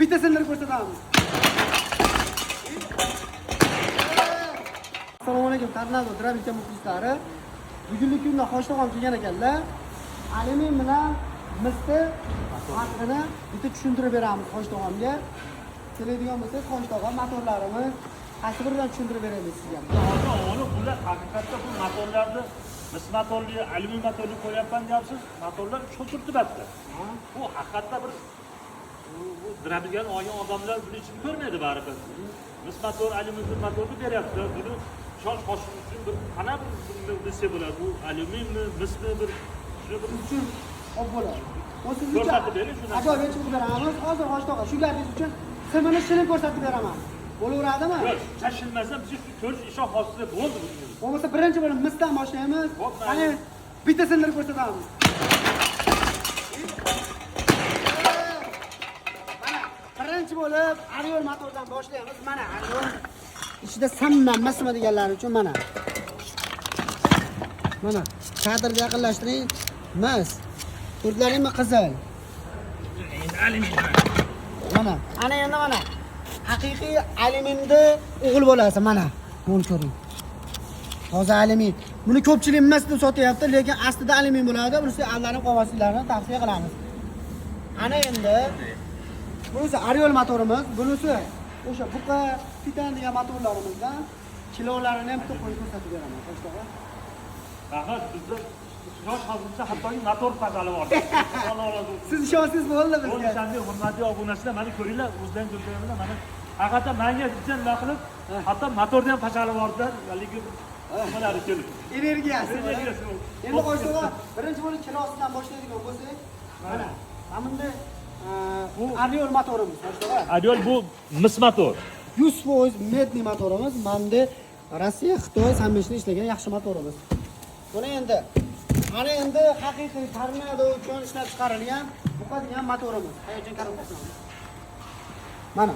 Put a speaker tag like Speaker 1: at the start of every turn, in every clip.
Speaker 1: Bitta sindirib ko'rsatamiz. Assalomu alaykum, Tornado дробилка muxlislari. Bugungi kunda Hoshtoqon kelgan ekanlar. Alyumin bilan misni farqini bitta tushuntirib beramiz Hoshtoqonga. Keladigan bo'lsangiz, Hoshtoqon motorlarimiz qaysi biridan tushuntirib beraylik sizga.
Speaker 2: Hozir avvalo bular haqiqatda bu motorlarni mis motorli, alyumin motorli qo'yapman deyapsiz. Motorlar uch xil turibdi bu. Bu haqiqatda bir bu дробилка ni olgan odamlar buni ichini ko'rmaydi baribir. Mis motor, alyumin motorni beryapti. Buni ishonch hosil uchun bir qanaqa bir bilsa bo'ladi. Bu alyuminmi, mismi, bir shuni bir
Speaker 1: Uchun olib bo'ladi. O siz uchun
Speaker 2: Ko'rsatib bering shuni.
Speaker 1: Ajoyib yechib beramiz. Hozir Hoshtoqon shu gapingiz uchun simini shilib ko'rsatib beraman. Bo'laveradimi?
Speaker 2: Yo'q, shashilmasdan bizga shu ko'rish ishonch hosili bo'ldi bugun.
Speaker 1: Bo'lmasa birinchi bo'lib misdan boshlaymiz.
Speaker 2: Xo'p, mayli.
Speaker 1: Qani, bitta sindirib ko'rsatamiz. Mana birinchi bo'lib Ariol motordan boshlaymiz. Mana Ariol ichida samman masma deganlar uchun mana. Mana kadrga yaqinlashtiring. Mis. Ko'rdilaringmi qizil?
Speaker 2: Endi alyumin.
Speaker 1: Mana. Ana endi mana. Haqiqiy alyuminni o'g'il bolasi mana. Buni ko'ring. Toza alyumin. Buni ko'pchilik mis deb sotyapti, lekin aslida alyumin bo'ladi. Bunisi aldanib qolmasliklarini tavsiya qilamiz. Ana endi bunisi Ariol motorimiz, bunisi o'sha Buqa, Titan degan motorlarimizdan kilolarini ham bitta qo'yib ko'rsatib beraman. Xo'sh, tog'a.
Speaker 2: Rahmat, bizda ishonch hosilsa hattoki motor fazali bor. Alloh rozi bo'lsin.
Speaker 1: Siz ishonsiz bo'ldi bizga.
Speaker 2: Bo'ldi, hurmatli obunachilar, mana ko'ringlar, o'zlaring ko'rganlar, mana haqiqatdan menga bitta nima qilib, hatto motorni ham pachalib yubordilar, haligi nimalari kelib.
Speaker 1: Energiyasi.
Speaker 2: Energiyasi.
Speaker 1: Endi xo'sh, tog'a, birinchi bo'lib kilosidan boshlaydigan bo'lsak, mana bunday bu Ariol motorimiz, xo'sh, tog'a.
Speaker 2: Ariol bu mis motor.
Speaker 1: 100% медный motorimiz, mana bunday Rossiya, Xitoy совместно ishlagan yaxshi motorimiz. Buni endi ana endi haqiqiy Tornado uchun ishlab chiqarilgan Buqa degan motorimiz. Hayajon коробка si. Mana.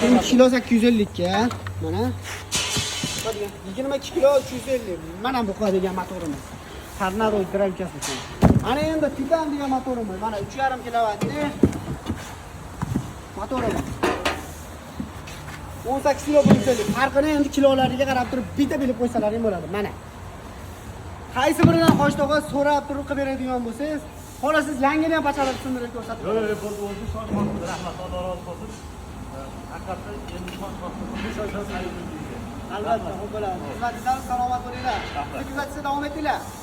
Speaker 1: 22 kilo 850 ga, mana. Buqa degan 22 kilo 350. Mana Buqa degan motorimiz. Tornado дробилка si uchun. Ana endi Titan degan motorimiz. Mana 3,5 kilovatli motorimiz. 18 kilo 150. Farqini endi kilolariga qarab turib bitta bilib qo'ysalaring bo'ladi. Mana. Qaysi biridan Hosh tog'a so'rab turib qilib beradigan bo'lsangiz, xohlasiz yangini ham pachalab sindirib ko'rsatib
Speaker 2: Yo'q, yo'q, bo'ldi, o'zi ishonch hosil, rahmat, Alloh rozi bo'lsin. Haqiqatdan endi ishonch hosil.
Speaker 1: Albatta, xo'p bo'ladi. Xizmatingizdan salomat bo'linglar.
Speaker 2: Rahmat.
Speaker 1: Kuzatishda davom etinglar.